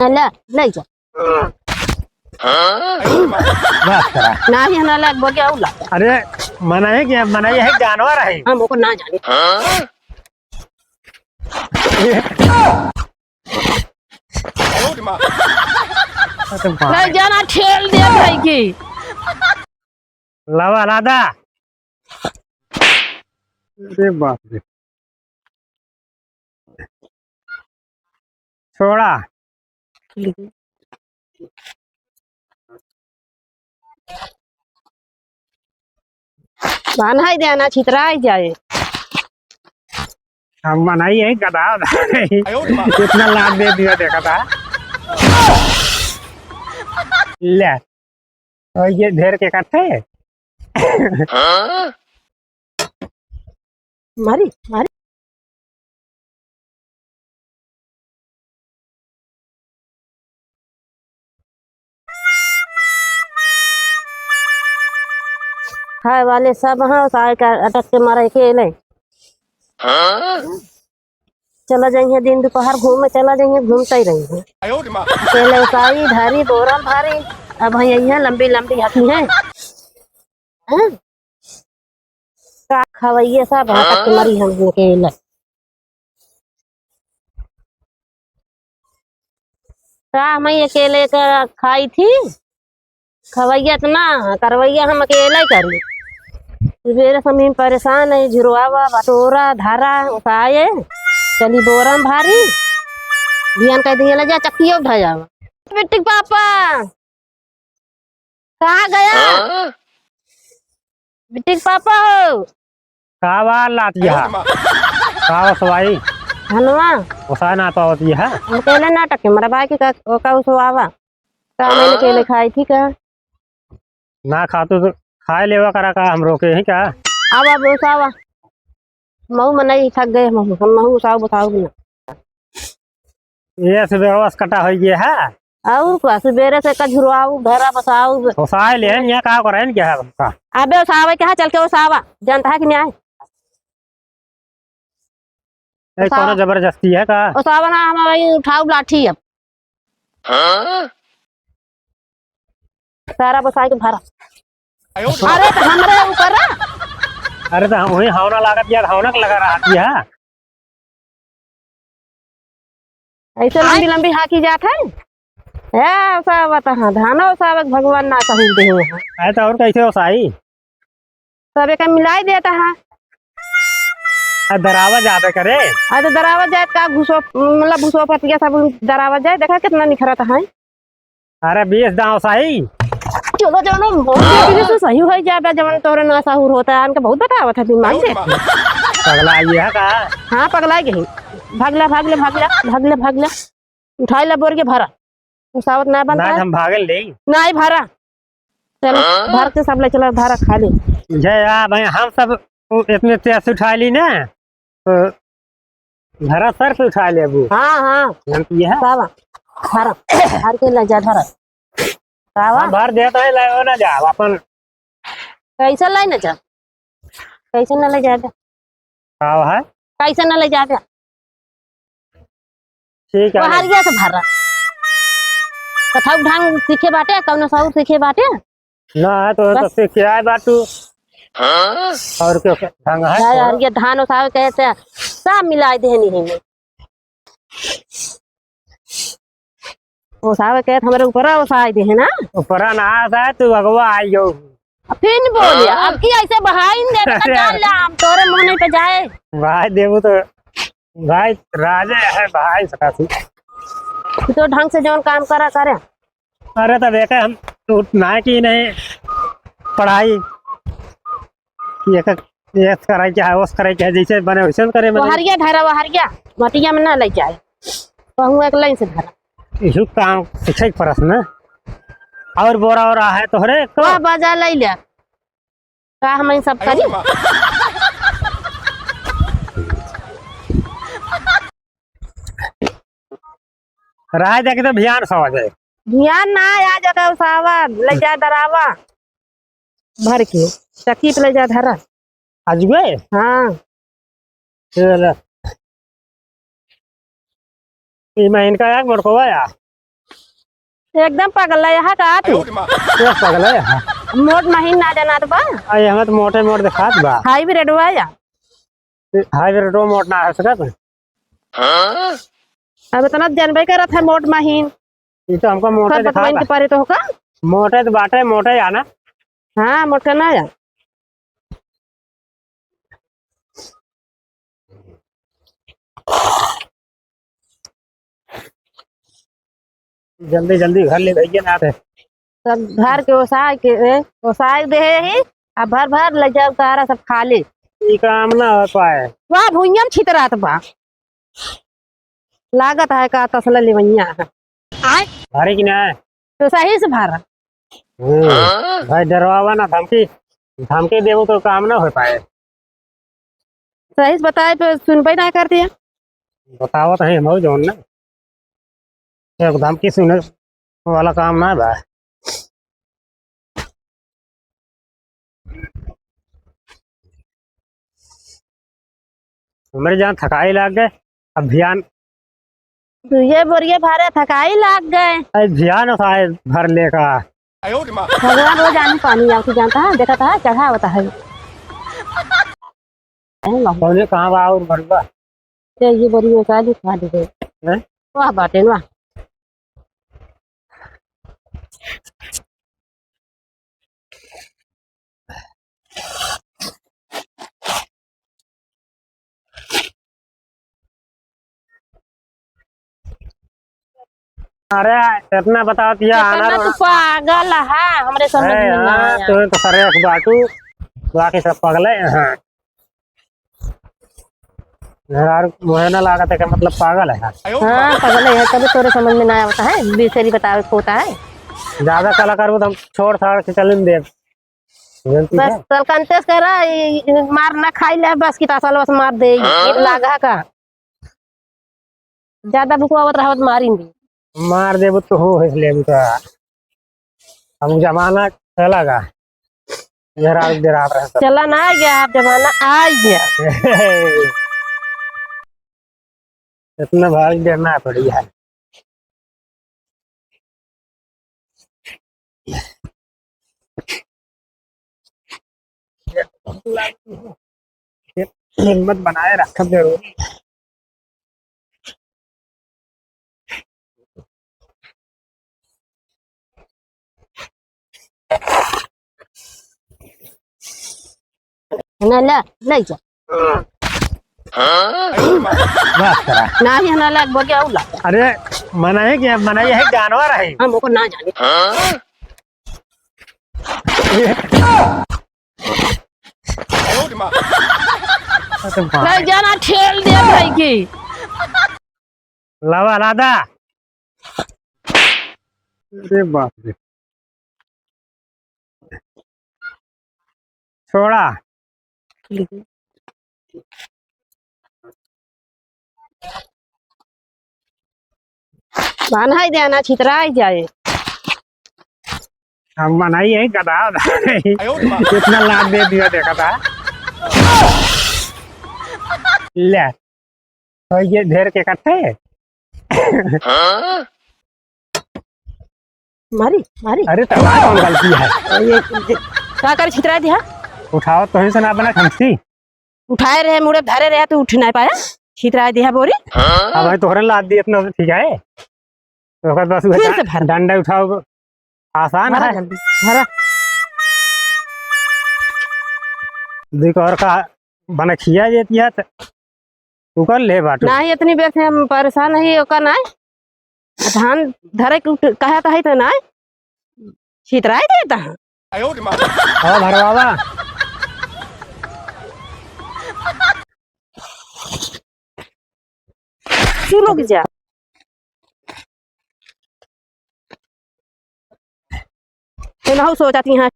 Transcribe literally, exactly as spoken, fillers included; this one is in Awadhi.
ले, ले जा। बस करा। नाही, ना लाग, बोल के आऊ ला। अरे, मना है क्या? मना ये है, जानवर है। हम ओको ना जाने। अरे बाप। ले जाना, ठेल दे भाई की। लावा, लादा। अरे बाप रे। छोड़ा। बान्हाई देना, छितराई जाए। हम मनाई है, गधा, गधा नहीं। कितना लाभ दे दिया, देखा था। ले। और ये ढेर के इकट्ठे। मारी, मारी। खाए वाले सब हैं, सारे का अटक के मारे अकेले। चला जाइए दिन दोपहर घूमे, चला जाइए, घूमते ही रहिए। अकेले उसाई भारी, बोरम भारी, अब यहाँ लंबी लंबी हकी हैं। हैं? का खवैया सब हटक के मरी हम अकेले। का हम अकेले का खाई थी? खवैया इतना, करवैया हम अकेले ही करी। सुबेरे से हम परेशान है, झुरवावा, बटोरा, धरा, उठाए, चली बोरम भारी, बिहान कह दिए ले जा, चक्कियो उठा जावा। बिट्टी के पापा, कहाँ गया? हाँ? बिट्टी के पापा हो? का बा लातिया? का बा सवाई? धनवा। ओसा ना पावत ये है? हम कहले नाटक के, मरा भाई के का, ओ का उसवावा। का मैंने हाँ? कहले खाई थी का? ना खा तो खाए लेवा करा का, हम रोके ही का? अब, अब उसावा। महू मनई थक गए, महू, हम महू उसाऊ बताऊ ना। ये सुबह बस कटा हो गया है। और का, सुबेरे से कझुरवाऊ, भरा बसाऊ। ओसाए ले, यहाँ का करे, क्या है का? अबे ओसावे के है, चल के ओसावा, जानता है कि नहीं आए? ए, ओसावा। कौनो जबरदस्ती है का? ओसावा ना, हम वही उठाऊ लाठी अब। हाँ? सारा बसाई के भरा। अरे, तो हमरे ऊपर आ। अरे, तो हम वही हवना लागत यार, हवना के लगा रहा थी, हाँ। ऐसे लंबी लंबी हाकी जात है। ए, ओसावत है, धानो ओसावत भगवान ना कहूँ दे हो। अरे, तो और कैसे ओसाई? सब एक मिलाई देता है। आ, दरावा जाबे करे। आ, तो दरावा जाए का घुसो, मतलब घुसो पतिया सब दरावा जाए, देखा कितना निखरत है। अरे, बीस दाव सही। चलो, जानो, बहुत तेजी से सही हो जाबे, जवन तोरे ना सहूर होता है, इनका बहुत बतावत है, दिमाग से। पगला ये है का? हाँ, पगला गई। भागला, भागला, भागला, भागला, भागला। उठाई ला बोर के भरा। उसावत ना बनता ना, है। हम भागल नहीं। नहीं भरा। चलो, हाँ? भर के सब ले चलो, भरा खा ले। जय आ भाई, हम सब इतने तेज से उठा ली ना, तो भरा सर से उठा लेबू। हाँ, हाँ। जानती है? सब भरा, भर के ले जा, भरा। सब हम भर देता है, ले ना जा, अपन। कैसे ले ना जा? कैसे ना ले जा? का है? कैसे ना ले जाबे? ठीक है। बहरिया से भरा। कथऊ ढंग सीखे बाटे, कौनो सहूर सीखे बाटे? ना, तो, तो बस। सीखे आए बाटू। और क्या ढंग है? यार, थोड़ा। ये धान उठावे के से सब मिलाए देहनी है। ओसावे के त हमरे ऊपरा ओसाए दे है ना? ऊपरा ना ओसाए, तू अगवा आई गयो। अब फिर बोलिया, हाँ? अब की ऐसे बहाई न देबे त जान ले, हम तोरे मुँह नहीं पे जाए। भाई देबू तो, भाई राजा है भाई सकासी। तू तो ढंग से जौन काम करा करे। अरे तब एक हम, तू ना की नहीं पढ़ाई। ये कर, ये करे के है, ओस करे के है, जैसे बने वैसे करे में। वहरिया धरा, वहरिया, मटिया में ना ले जाए, कहूँ एक लाइन से धरा। यही काम सीखे के परस ना। और बोरा ओरा है तोहरे को? वह बाजा ले ले, का हम इन सब करी? राय देखे तो भियान सवा जाए। भियान ना, आ जाता उसावा, ले जा दरावा। भर के चक्की पे ले जा धरा। आज गए? हाँ। चल। ई महीन का एक मोटको आया। एकदम पगला यहाँ का तू। क्या पगला है? मोट महीन ना जनात बा। अरे, हमें तो मोटे मोट दिखात बा। हाई भी रेडवा या। हाई भी रेडवा मोट ना है सकत। अब इतना जनबे करत है मोट महीन। ये तो हमको मोटे सब दिखात बतवाइन बा। के परे तो होका। मोटे तो बाटे, मोटे या ना। हाँ, मोटका ना या। जल्दी जल्दी घर ले भैया ना थे। सब घर के ओसाए के, ए, ओसाए दे ही, आ भर भर ले जाओ तारा सब खा ले। ई काम ना हो पाए। वाह, भुइयां में छितरात बा। लागत है का तसला लेवैया है। भरे कि ना? तो सही से भरा। हम्म, भाई डरवावा ना, धमकी, धमकी देबो तो काम ना हो पाए। सही से बताए पे सुनबे ना करती है। बतावत है हम जौन ना, एक धमकी सुने वाला काम ना बा। हमरे जान थकाई लाग गए, अब भियान। दुइये बोरिये भरे थकाई लाग गए। अब भियान उठाए भर लेका। भगवान रोज आनी पानी आवती जानता है, देखा था चढ़ा होता है। कौने कहाँ बा और भरुआ? ये बोरिये का दिखा दे। हैं? वाह बाटे वाह। अरे, इतना बताओ दिया, कितना आना तू पागल है, हमरे समझ में ना आया। तुम्हें तो सरेख बाटू, बाकी सब पागल है। हाँ। मेहरारू मोहे ना लागत है कि मतलब पागल है। हाँ, पागल है, तभी तोरे समझ में ना आवता है, बेचारी बतावे खोता है। ज्यादा कला करबो तो हम छोड़ छाड़ के चले देब। जानती बस है? तल कंतेस करा, ई, ई मार ना खाई ले, बस की तासल बस मार दे, ई लागा का। ज्यादा भुकवावत रहत मारिन दी। मार देबो तो हो है लेबू का। अब जमाना चला गा। मेहरारू डरात रहता। चला ना आ गया, अब जमाना आ गया। इतना भारी डरना पड़ी है। हिम्मत बनाए रखब जरूरी है। ना, ले, ले जा। बस करा। नाही, ना, ले, बोल के आऊ ला। अरे, मना है क्या? मना ये है, जानवर है। हम ओको ना जाने। ले जाना, ठेल दे भाई की। लावा, लादा। अरे बाप रे। छोड़ा। बान्हाई देना, छितराई जाए। हम बनाई है गधा, गधा। इतना लाभ दे दिया, देखा था। ले, तो ये ढेर के इकट्ठे। मारी, मारी। अरे, तब कौन गलती है? ये, ये, का करे छितरा दिया? उठाओ, तो ही से ना बना खमसी। उठाए रहे, मुड़े धरे रहे, तू उठ ना पाया। छितरा दिया बोरी। अब भाई तोहरे लाद दिए इतना, ठीक है? तो ओकर बस उहे फिर से डा-, भर। डंडा उठाओ, आसान भरा है। जल्दी, भरा। देख और का बना खिया देती है, तो तू कर ले बाटू। नाही, इतनी बेर से हम परेशान है, ओका नाही। धान धरे के उठ-, कहत है तो नाही, छितराई देता है। हाँ, भरवावा। तू रुक जा। तू ना हो सोचती है।